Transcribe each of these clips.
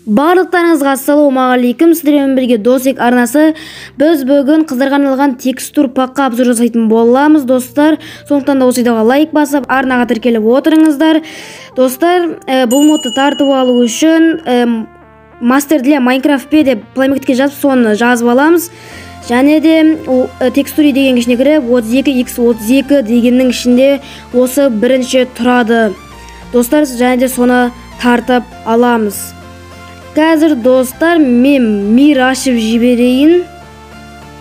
Барлықтарыңызға ассалаумағалейкум, сіздермен бірге Досик арнасы. Біз бүгін қыздарға арналған текстур пакқа обзор жасайтын боламыз, достар. Сондықтан да осы видеоға лайк басып, арнаға тіркеліп отырыңыздар. Достар, бұл модты тартып алу үшін мастер для Майнкрафт пе деп Play Marketке жазып, соны жазып аламыз. Және де текстури деген ішіне кіріп, 32x32 дегеннің ішінде осы бірінші тұрады. Достар, және де соны тартып аламыз. Қазір, достар, мен мир ашып жіберейін.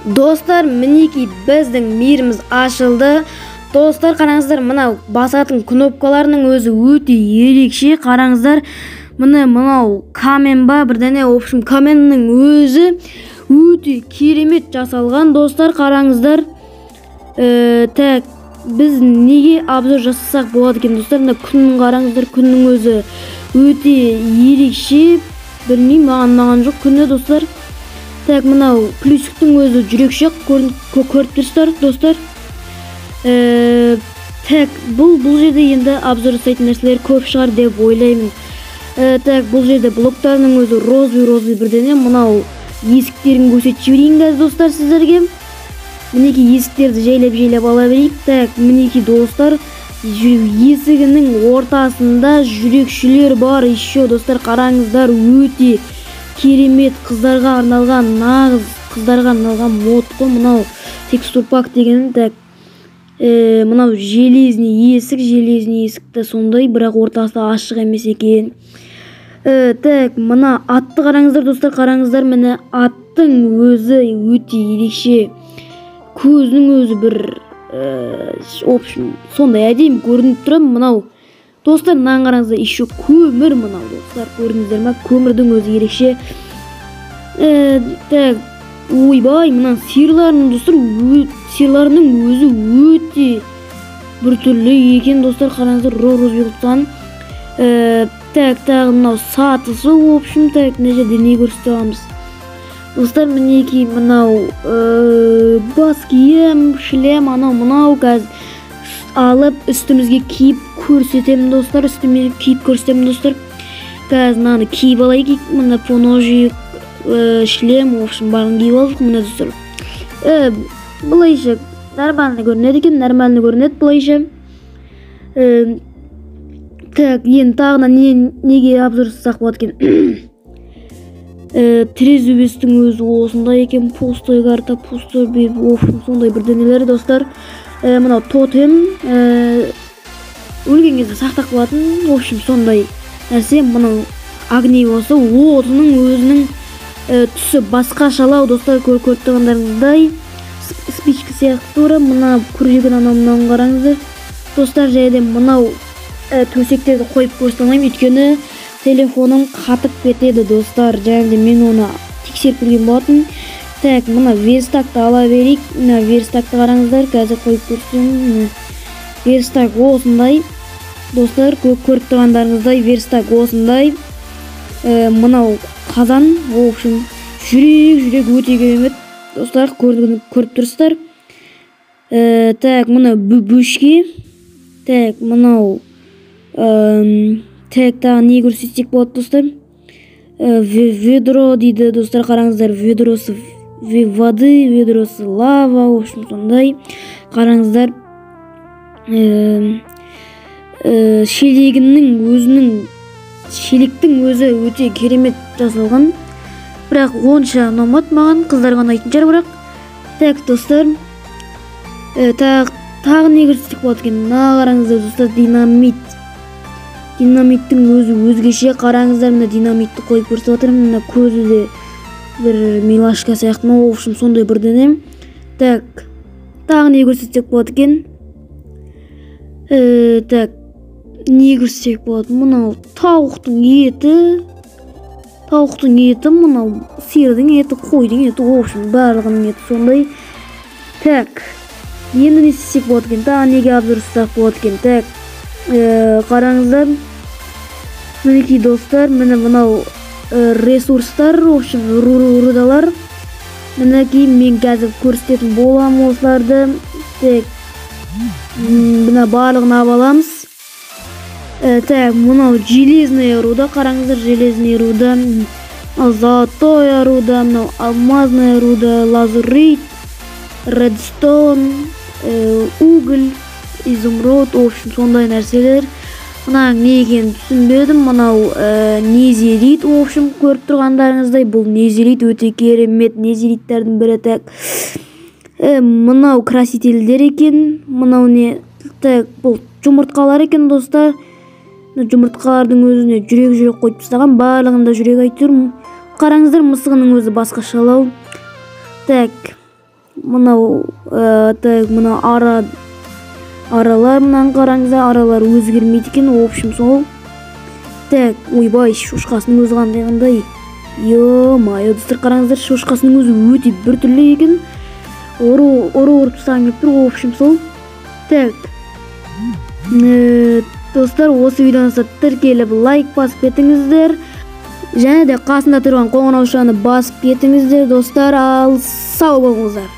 Достар, мінекей біздің миріміз ашылды. Достар, қараңыздар, мынау басатын кнопкаларының өзі өте ерекше. Қараңыздар, міне мынау камен ба, бірдеңе, в общем, каменнің өзі өте керемет жасалған. Достар, қараңыздар. Так, біз неге обзор жасасақ болады екен, достар? Мына күннің қараңыздар, күннің өзі өте ерекше. Білмеймін, маған ұнаған жоқ күні, достар. Так, мынау плюсиктің өзі жүрекше көріп тұрсыздар, достар. Так, бұл жерде енді обзор жасайтын нәрселер көп шығар деп ойлаймын. Так, бұл жерде блоктарының өзі розовый бірдеңе. Мынау есіктерін көрсетіп жіберейін қазір, достар, сіздерге. Мінекей есіктерді жайлап-жайлап ала берейік. Так, мінекей, достар, есігінің ортасында жүрекшілер бар еще, достар, қараңыздар, өте керемет қыздарға арналған, нағыз қыздарға арналған мод қой мынау текстур пак деген. Так, мынау железный есік, железный есік те сондай, бірақ ортасы ашық емес екен. Так, мына атты қараңыздар, достар, қараңыздар, міне аттың өзі өте ерекше, көзінің өзі бір, в общем, сондай әдемі көрініп тұрады мынау. Достар, мынаны қараңыздар, еще көмір мынау, достар, көрдіңіздер ма, көмірдің өзі ерекше. Так, ойбай, мына сиырларының, достар, сиырларының өзі өте біртүрлі екен, достар, қараңыздар, розовый қылып тастаған. Так, тағы мынау сатысы, в общем, так, мына жерде не көрсете аламыз? Достар, мінекей мынау бас киім, шлем, анау мынау қазір алып үстімізге киіп көрсетемін, достар, үстіме киіп көрсетемін, достар. Қазір мынаны киіп алайық, мына поножик, шлем, в общем, барын киіп алдық, мына, достар. Былайша нормально көрінеді екен, нормально көрінеді былайша. Так, енді тағы неге обзор жасасақ болады екен? Трезубестің өзі осындай екен, пустой карта, пустой, в общем, сондай бірдеңелер, достар. Мынау тотем, өлген кезде сақтап қалатын, в общем, сондай нәрсе. Мынау огневосы, отының өзінің түсі басқашалау, достар, көріп тұрғандарыңыздай, спичка сияқты тура. Мына күржеген анау мынауын қараңыздар, достар. Және де мынау төсектерді қойып көрсете алмаймын, өйткені телефоным қатып кетеді, достар. Және де мен оны тексеріп көрген болатын. Так, мына верстакты ала берейік. Мына верстакты қараңыздар, қазір қойып көрсетемін. Верстак осындай, достар, көріп тұрғандарыңыздай, верстак осындай. Мынау қазан, в общем, жүрек өте керемет, достар, көріп тұрсыздар. Так, мына бөшке. Так, мынау, так, тағы не көрсетсек болады, достар? Ведро дейді, достар, қараңыздар, ведросы воды, ведросы лава, в общем, сондай. Қараңыздар, шелегінің өзінің, шелектің өзі өте керемет жасалған. Бірақ онша ұнамады маған, қыздарға ұнайтын шығар бірақ. Так, достар, тағы не көрсетсек болады екен? Мына қараңыздар, достар, динамит. Динамиттің өзі өзгеше, қараңыздар, мына динамитті қойып көрсетіп жатырмын. Мына көзі де бір милашка сияқты ма, в общем, сондай бірдеңе. Так, тағы не көрсетсек болады екен? Так, не көрсетсек болады? Мынау тауықтың еті, тауықтың еті, мынау сиырдың еті, қойдың еті, в общем, барлығының еті сондай. Так, енді не істесек болады екен? Тағы неге обзор жасасақ болады екен? Так, қараңыздар, мінекей, достар, міне мынау ресурстар, в общем, рудалар. Мінекей мен қазір көрсететін боламын осыларды. Так, мына барлығын алып аламыз. Так, мынау железная руда, қараңыздар, железная руда, мынау золотая руда, мынау алмазная руда, лазурит, редстоун, уголь, изумруд, в общем, сондай нәрселер. Мынаның не екенін түсінбедім. Мынау незерит, в общем, көріп тұрғандарыңыздай, бұл незерит, өте керемет незериттердің бірі. Так, мынау красительдер екен. Мынау не? Так, бұл жұмыртқалар екен, достар. Жұмыртқалардың өзіне жүрек жүрек қойып тастаған, барлығында жүрек әйтеуір. Қараңыздар, мысығының өзі басқашалау. Так, мынау так, мынау ара, аралар, мынаны қараңыздар, аралар өзгермейді екен, в общем, сол. Так, ойбай, шошқасының өзі қандай қандай, ё-моё, достар, қараңыздар, шошқасының өзі өте біртүрлі екен, ұры ұры ұрып тастаған келіп тұр, в общем, сол. Так, достар, осы видеоны тіркеліп, лайк басып кетіңіздер және де қасында тұрған қоңыраушаны басып кетіңіздер, достар. Ал сау болыңыздар.